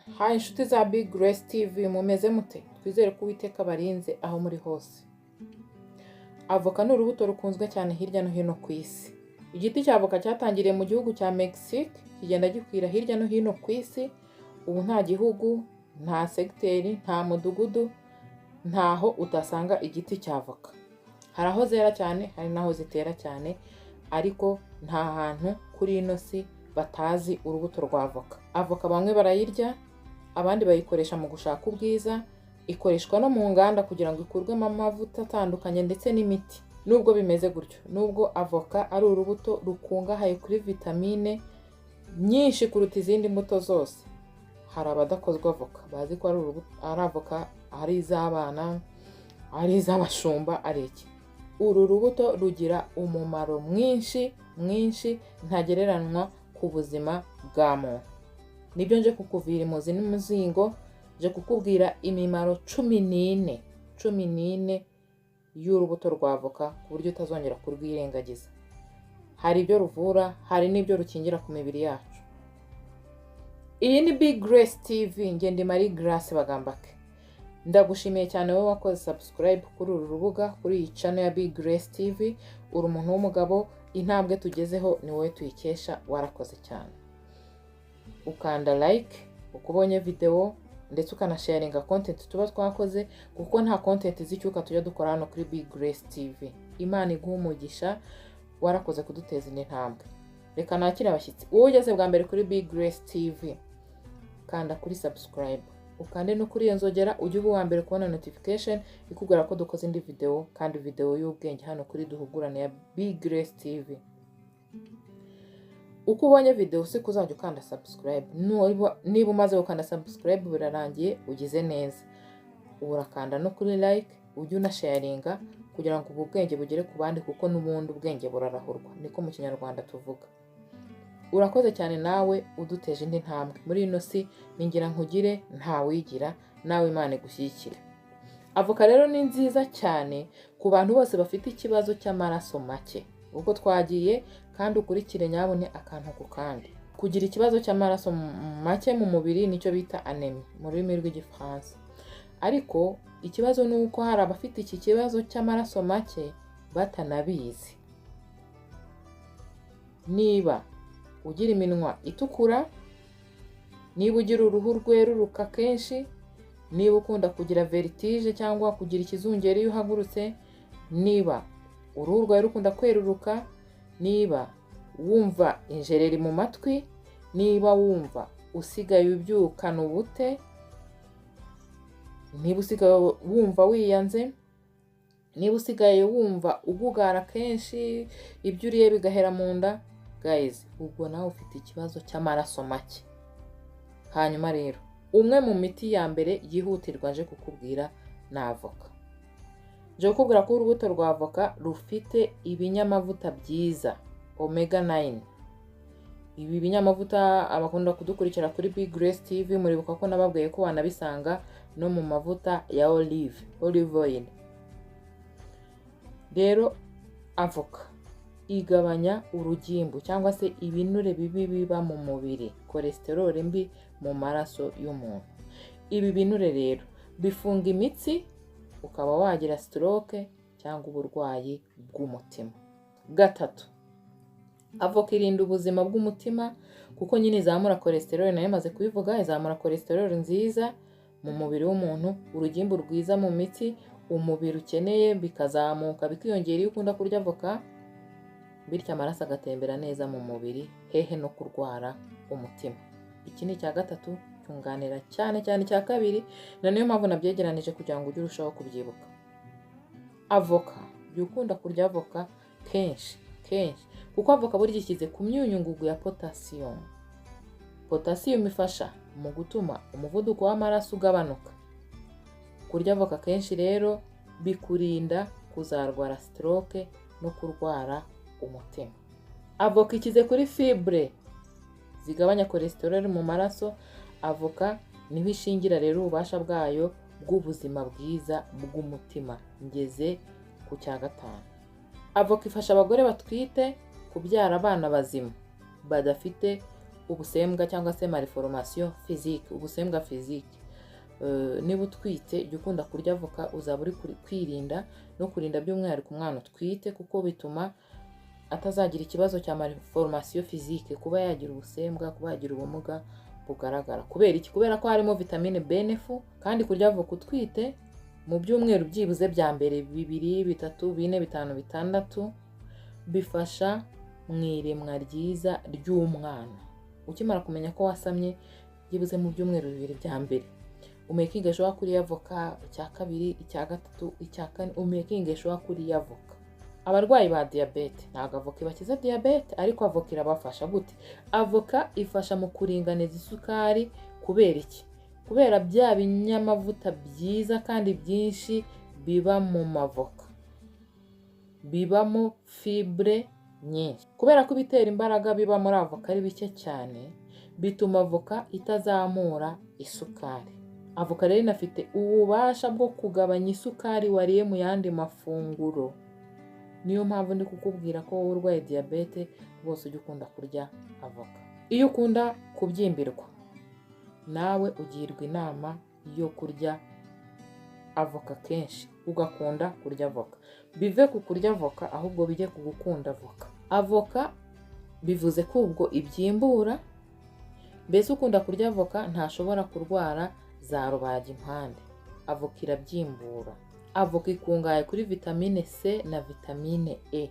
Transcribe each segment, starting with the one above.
Hi inshuti za Big Grace TV, mumeze mute? Twizere ko Uwiteka abarinze aho muri hose. Avoka ni urubuto rukunzwe cyane hirya no hino ku isi. Igiti cya avoka cyatangiriye mu gihugu cya Mexique, kigenda gikwira hirya no hino ku isi. Ubu nta gihugu, nta segiteri, nta mudugudu, ntaho utasanga igiti cya avoka. Hari aho zera cyane, hari n'aho zitera cyane, ariko nta hantu kuri ino si batazi urubuto rwa avoka. Avoka bamwe barayirya, abandi bayikoresha mu gushaka ubwiza, ikoreshwa no mu nganda kugira ngo ikurwemo amavuta atandukanye ndetse n'imiti. Nubwo bimeze gutyo, nubwo avoka ari urubuto rukungahaye kuri vitamine nyinshi kuruta izindi mbuto zose, hari abadakozwa avoka, bazi ko ari avoka ari iz'abana, ari iz'abashumba, ari iki. Uru rubuto rugira umumaro mwinshi mwinshi ntagereranywa ku buzima bwa muntu. Nibyo nje kukuvira imuzi n'umuzingo, nje kukubwira imimaro 14, 14 y'urubuto rwa avoka ku buryo utazongera kurwirengagiza. Hari ibyo ruvura, hari n'ibyo rukingira ku mibiri yacu. Iyi ni Big Grace TV, njye ndi Marie Grace Bagambake. Ndagushimiye cyane wowe wakoze subscribe kuri uru rubuga, kuri iyi channel ya Big Grace TV. Uri umuntu w'umugabo, intambwe tugezeho ni wowe tuyikesha, warakoze cyane. Ukanda like uko ubonye video, ndetse ukanasharinga content tuba twakoze, kuko nta content z'icyuka tujya dukora hano kuri Big Grace TV. Imana iguhe umugisha, warakoze kuduteza indi ntambwe. Reka nakire abashyitsi. Wowe ugeze bwa mbere kuri Big Grace TV, kanda kuri subscribe, ukande no kuri iyo nzogera, ujye uba uwa mbere kubona notification ikubwira ko dukoze indi video, kandi video y'ubwenge hano kuri Duhugurane ya Big Grace TV. Uko ubonye video siko uzajya ukanda subscribe. Niba umaze gukanda subscribe birarangiye, ugize neza. Ubu urakanda no kuri like, ujye unasharinga kugira ngo ubu bwenge bugere ku bandi, kuko n'ubundi ubwenge burarahurwa, niko mu Kinyarwanda tuvuga. Urakoze cyane nawe uduteje indi ntambwe muri ino si. Ningira nkugire ntawigira, nawe Imana igushyigikire. Avoka rero ni nziza cyane ku bantu bose bafite ikibazo cy'amaraso make. Ubwo twagiye, kandi ukurikire nyabune akantu ku kandi. Kugira ikibazo cy'amaraso make mu mubiri nicyo bita anémie mu rurimi rw'Igifaransa. Ariko ikibazo ni uko hari abafite iki kibazo cy'amaraso make batanabizi. Niba ugira iminwa itukura, niba ugira uruhu rweruruka kenshi, niba ukunda kugira vertige cyangwa kugira ikizungeri iyo uhagurutse, niba uruhu rwawe rukunda kweruruka, niba wumva injereri mu matwi, niba wumva usigaye ubyukana ubute, niba usigaye wumva wiyanze, niba usigaye wumva ugugara kenshi, ibyo uriye bigahera mu nda, guys, ubwo nawe ufite ikibazo cy'amaraso make. Hanyuma rero, umwe mu miti ya mbere yihutirwa nje kukubwira ni avoka. Nje kukubwira ko urubuto rwa avoka rufite ibinyamavuta byiza omega 9. Ibi binyamavuta, abakunda kudukurikira kuri Big Grace TV muribuka ko nababwiye ko wanabisanga no mu mavuta ya olive, olive oil. Rero avoka igabanya urugimbu cyangwa se ibinure bibi biba mu mubiri, cholesterol mbi mu maraso y'umuntu. Ibi binure rero bifunga imitsi, ukaba wagira stroke cyangwa uburwayi bw'umutima. Gatatu, avoka irinda ubuzima bw'umutima, kuko nyine izamura cholesterol, nayo imaze kubivuga, izamura cholesterol nziza mu mubiri w'umuntu, urugimbu rwiza mu mitsi umubiri ukeneye bikazamuka, bikiyongera iyo ukunda kurya avoka, bityo amaraso agatembera neza mu mubiri, hehe no kurwara umutima. Iki ni icya gatatu, cyunganira cyane cyane icya kabiri, na niyo mpamvu nabyegeranije kugira ngo ujye urushaho kubyibuka. Avoka, jya ukunda kurya avoka kenshi kenshi, kuko avoka burya ikize ku myunyungugu ya potasiyumu. Potasiyumu ifasha mu gutuma umuvuduko w'amaraso ugabanuka. Kurya avoka kenshi rero bikurinda kuzarwara stroke no kurwara umutima. Avoka ikize kuri fibre zigabanya cholesterol mu maraso. Avoka niho ishingira rero ububasha bwayo bw'ubuzima bwiza bw'umutima. Ngeze ku cya gatanu. Avoka ifasha abagore batwite kubyara abana bazima badafite Ubusembwa cyangwa se malformation physique, ubusembwa physique. Niba utwite, jya ukunda kurya avoka, uzaba uri kwirinda no kurinda by'umwihariko umwana utwite, kuko bituma atazagira ikibazo cya malformation physique, kuba yagira ubusembwa, kuba yagira ubumuga bugaragara. Kubera iki? Kubera ko harimo vitamine B9. Kandi kurya avoka utwite mu byumweru byibuze bya mbere 2, 3, 4, 5, 6 bifasha mu iremwa ryiza ry'umwana. Ukimara kumenya ko wasamye, byibuze mu byumweru 2 bya mbere umakinge sure kuri avoka, icya kabiri, icya gatatu, icya kane, umakinge sure kuri avoka. Abarwayi ba diyabete, ntabwo avoka ibakiza diyabete, ariko avoka irabafasha. Gute? Avoka ifasha mu kuringaniza isukari. Kubera iki? Kubera bya binyamavuta byiza kandi byinshi biba mu mavoka, bibamo fibre nyinshi. Kubera ko ibitera imbaraga biba muri avoka ari bike cyane, bituma avoka itazamura isukari. Avoka rero inafite ububasha bwo kugabanya isukari wariye mu yandi mafunguro. Niyo mpamvu ndi kukubwira ko wowe urwaye diyabete rwose ujya ukunda kurya avoka. Iyo ukunda kubyimbirwa, nawe ugirwa inama yo kurya avoka kenshi, ugakunda kurya avoka. Bive ku kurya avoka, ahubwo bijye ku gukunda avoka. Avoka bivuze ko ubwo ibyimbura, mbese ukunda kurya avoka ntashobora kurwara za rubagimpande. Avoka irabyimbura. Avoka ikungahaye kuri vitamine C na vitamine E.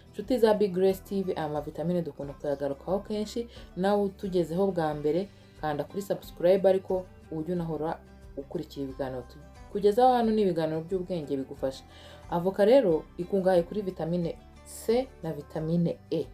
Inshuti za Big Grace TV, aya mavitamine dukunda kuyagarukaho kenshi. Nawe utugezeho bwa mbere, kanda kuri subscribe, ariko ujye unahora ukurikira ibiganiro kugezaho hano. Ni ibiganiro by'ubwenge bigufasha. Avoka rero ikungahaye kuri vitamine C na vitamine E.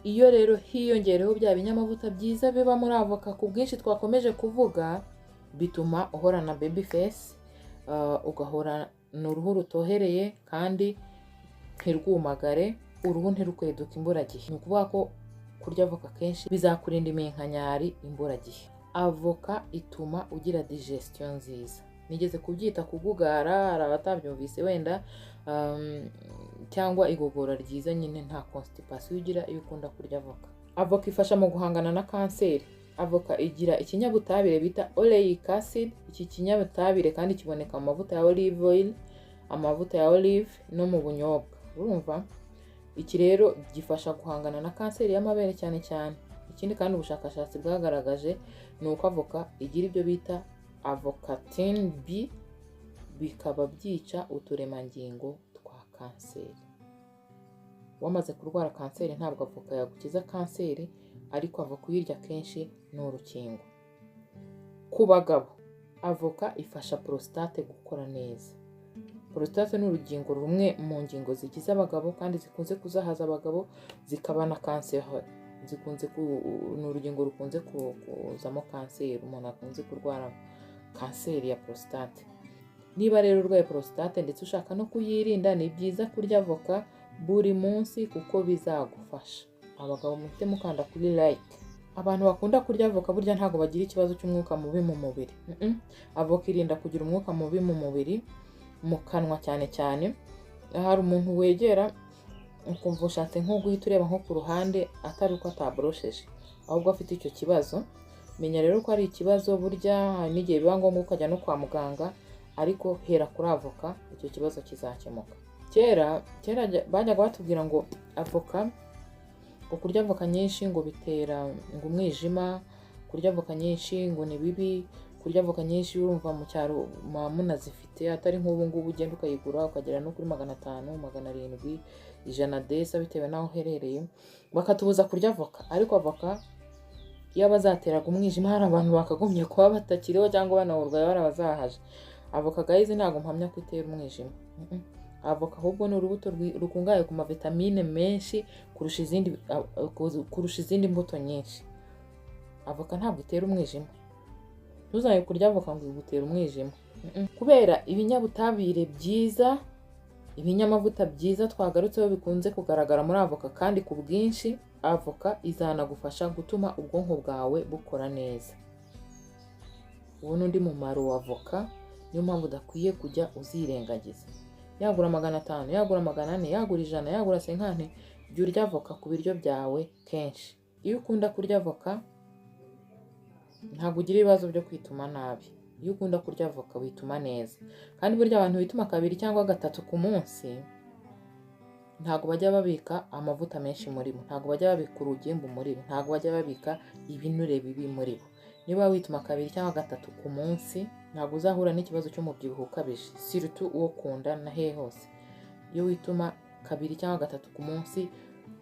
Iyo rero hiyongereho bya binyamavuta byiza biba muri avoka ku bwinshi twakomeje kuvuga, bituma uhorana baby face, ugahorana uruhu rutohereye kandi ntirwumagare, uruhu ntirukweduke imburagihe. Ni ukuvuga ko kurya avoka kenshi bizakurinda iminkanyari imburagihe. Avoka ituma ugira digestion nziza. Nigeze kubyita kugugara, hari abatabyumvise wenda, cyangwa igogora ryiza nyine, nta constipation ugira iyo ukunda kurya avoka. Avoka ifasha mu guhangana na kanseri. Avoka igira ikinyabutabire bita oleic acid. Iki kinyabutabire kandi kiboneka mu mavuta ya olive oil, amavuta ya olive no mu bunyobwa. Urumva iki rero gifasha guhangana na kanseri y'amabere cyane cyane. Ikindi kandi ubushakashatsi bwagaragaje ni uko avoka igira ibyo bita avocatin B, bikaba byica uturemangingo twa kanseri. Wamaze kurwara kanseri, ntabwo avoka yagukiza kanseri, ariko avoka uyirya kenshi ni urukingo. Ku bagabo, avoka ifasha prostate gukora neza. Prostate ni urugingo rumwe mu ngingo zigize abagabo kandi zikunze kuzahaza abagabo, zikaba na kanseri. Zikunze ni urugingo rukunze kuzamo kanseri, umuntu akunze kurwara kanseri ya prostate. Niba rero urwaye prostate ndetse ushaka no kuyirinda, ni byiza kurya avoka buri munsi kuko bizagufasha. Abagabo muhite mukanda kuri like. Abantu bakunda kurya avoka burya ntabwo bagira ikibazo cy'umwuka mubi mu mubiri. Avoka irinda kugira umwuka mubi mu mubiri, mu kanwa cyane cyane. Hari umuntu wegera ukumva ushatse nko guhita ureba nko ku ruhande, atari uko ataborosheje, ahubwo afite icyo kibazo. Menya rero ko ari ikibazo burya, hari n'igihe biba ngombwa ukajya no kwa muganga, ariko hera kuri avoka, icyo kibazo kizakemuka. Kera kera bajyaga batubwira ngo avoka, ngo kurya avoka nyinshi ngo bitera ngo umwijima, kurya avoka nyinshi ngo ni bibi, kurya avoka nyinshi. Urumva mu cyaro muba munazifite, atari nk'ubu ngubu ugenda ukayigura ukagera no kuri 500, 700, 100 desa bitewe n'aho uherereye. Bakatubuza kurya avoka, ariko avoka iyo bazateraga umwijima hari abantu bakagombye kuba batakiriho cyangwa banawurwaye barabazahaje. Avoka guys, ntabwo mpamya ko itera umwijima. Avoka ahubwo ni urubuto rukungahaye ku mavitamine menshi kurusha izindi mbuto nyinshi. Avoka ntabwo itera umwijima. Ntuzajye kurya avoka ngo igutere umwijima. Kubera ibinyabutabire byiza, ibinyamavuta byiza twagarutseho bikunze kugaragara muri avoka kandi ku bwinshi, avoka izanagufasha gutuma ubwonko bwawe bukora neza. Uwo ni undi mumaro wa avoka, niyo mpamvu udakwiye kujya uzirengagiza. Yagura 500, yagura 400, yagura 100, yagura 50, jya urya avoka ku biryo byawe kenshi. Iyo ukunda kurya avoka ntabwo ugira ibibazo byo kwituma nabi. Iyo ukunda kurya avoka wituma neza. Kandi burya abantu bituma kabiri cyangwa gatatu ku munsi ntabwo bajya babika amavuta menshi muri bo, ntabwo bajya babika urugimbu muri bo, ntabwo bajya babika ibinure bibi muri bo. Niba wituma kabiri cyangwa gatatu ku munsi ntabwo uzahura n'ikibazo cy'umubyibuho ukabije, surtout uwo ku nda na hehe hose. Iyo wituma kabiri cyangwa gatatu ku munsi,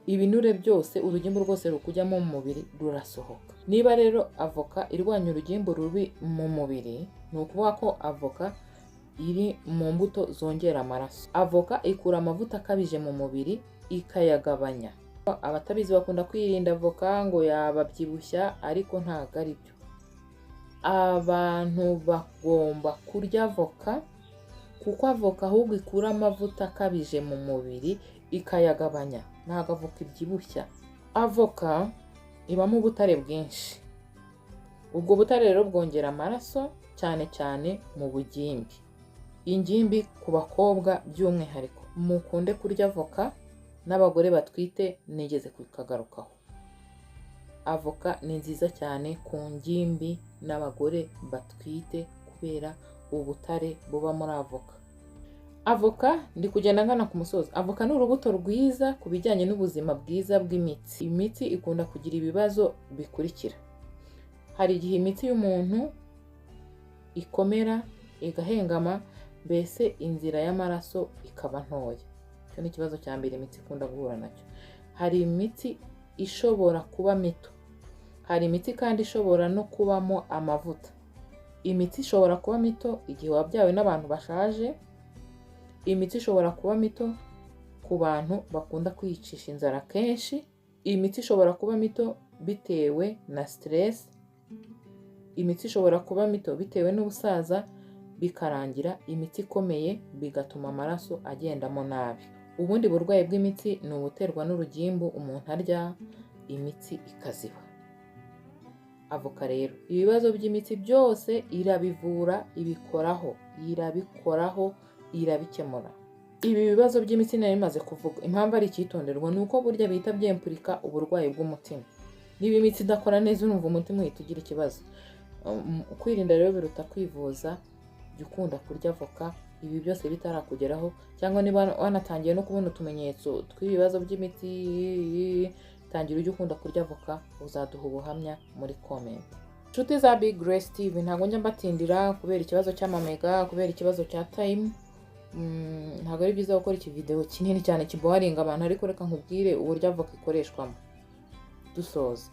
ibinure byose, urugimbu rwose rukujyamo mu mubiri rurasohoka. Niba rero avoka irwanya urugimbu rubi mu mubiri, ni ukuvuga ko avoka iri mu mbuto zongera amaraso. Avoka ikura amavuta akabije mu mubiri ikayagabanya. Abatabizi bakunda kwirinda avoka ngo yababyibushya, ariko ntabwo ari byo. Abantu bagomba kurya avoka kuko avoka ahubwo ikura amavuta akabije mu mubiri ikayagabanya. Ntabwo avoka ibyibushya. Avoka ibamo ubutare bwinshi. Ubwo butare rero bwongera amaraso cyane cyane mu bugimbi. Ingimbi ku bakobwa by'umwihariko mukunde kurya avoka, n'abagore batwite nigeze kukagarukaho. Avoka ni nziza cyane ku ngimbi n'abagore batwite kubera ubutare buba muri avoka. Avoka, ndi kugenda ngana ku musozo. Avoka ni urubuto rwiza ku bijyanye n'ubuzima bwiza bw'imitsi. Imitsi ikunda kugira ibibazo bikurikira. Hari igihe imitsi y'umuntu ikomera igahengama, mbese inzira y'amaraso ikaba ntoya. Icyo ni ikibazo cya mbere imitsi ikunda guhura nacyo. Hari imitsi ishobora kuba mito. Hari imitsi kandi ishobora no kubamo amavuta. Imitsi ishobora kuba mito igihe wabyawe n'abantu bashaje. Imitsi ishobora kuba mito ku bantu bakunda kwiyicisha inzara kenshi. Imitsi ishobora kuba mito bitewe na stress. Imitsi ishobora kuba mito bitewe n'ubusaza, bikarangira imitsi ikomeye, bigatuma amaraso agendamo nabi. Ubundi burwayi bw'imitsi ni ubuterwa n'urugimbu umuntu arya, imitsi ikaziba. Avoka rero ibibazo by'imitsi byose irabivura, ibikoraho, irabikoraho, irabikemura. Ibi bibazo by'imitsi nari bimaze kuvuga, impamvu ari icyitonderwa ni uko burya bihita byempurika uburwayi bw'umutima. Niba imitsi idakora neza, urumva umutima uhita ugira ikibazo. Kwirinda rero biruta kwivuza. Jya ukunda kurya avoka ibi byose bitarakugeraho, cyangwa niba wanatangiye no kubona utumenyetso tw'ibibazo by'imitsi, tangira ujye ukunda kurya avoka, uzaduha ubuhamya muri comment. Inshuti za Big Grace TV, ntabwo njya mbatindira kubera ikibazo cy'amamega, kubera ikibazo cya time. Ntabwo ari byiza gukora iki video kinini cyane kiboringa abantu, ariko reka nkubwire uburyo avoka ikoreshwamo. Dusoza,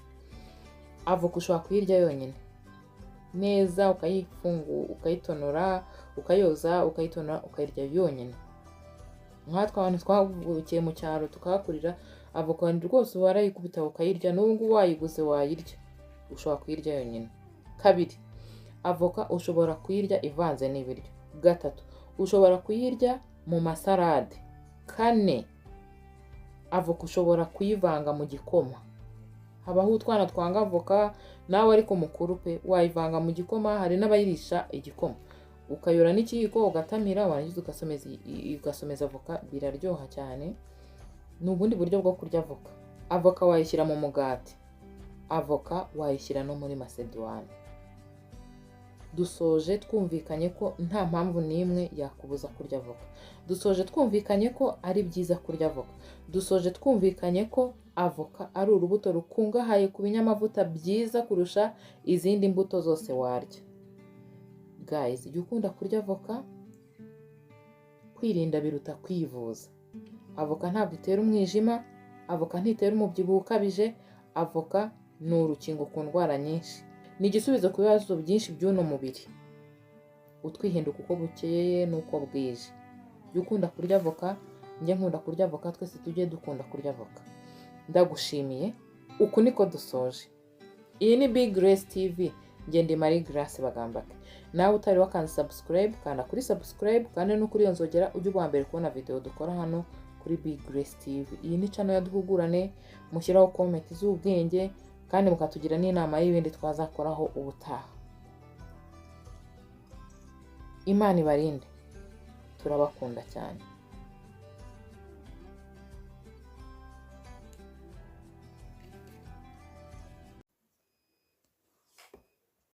avoka ushobora kuyirya yonyine neza, ukayifungu, ukayitonora, ukayoza, ukayitonora, ukayirya yonyine. Nkatwe abantu twavukiye mu cyaro tukahakurira, avoka rwose warayikubita ukayirya, n'ubu ngubu wayiguze wayirya, ushobora kuyirya yonyine. Kabiri, avoka ushobora kuyirya ivanze n'ibiryo. Gatatu, ushobora kuyirya mu masarade. Kane, avoka ushobora kuyivanga mu gikoma. Habaho utwana twanga avoka, nawe ariko mukuru pe wayivanga mu gikoma. Hari n'abayirisha igikoma, ukayora n'ikiyiko ugatamira, warangiza ugasomeza avoka, biraryoha cyane. Ni ubundi buryo bwo kurya avoka. Avoka wayishyira mu mugati, avoka wayishyira no muri macédoine. Dusoje twumvikanye ko nta mpamvu n'imwe yakubuza kurya avoka. Dusoje twumvikanye ko ari byiza kurya avoka. Dusoje twumvikanye ko avoka ari urubuto rukungahaye ku binyamavuta byiza kurusha izindi mbuto zose warya. Guys, jya ukunda kurya avoka. Kwirinda biruta kwivuza. Avoka ntabwo itera umwijima, avoka ntitera umubyibuho ukabije, avoka ni urukingo ku ndwara nyinshi, ni igisubizo ku bibazo byinshi by'uno mubiri utwihinduka uko bukeye n'uko bwije. Jya ukunda kurya avoka, njye nkunda kurya avoka, twese tujye dukunda kurya avoka. Ndagushimiye, uku niko dusoje. Iyi ni Big Grace TV, ngende Marie Grace Bagambake. Nawe utari wakanze subscribe, kanda kuri subscribe kandi no kuri iyo nzogera, ujye uba mbere kubona video dukora hano kuri Big Grace TV. Iyi ni channel ya duhugurane, mushyiraho comment z'ubwenge kandi mukatugira n'inama y'ibindi twazakoraho ubutaha. Imana ibarinde, turabakunda cyane.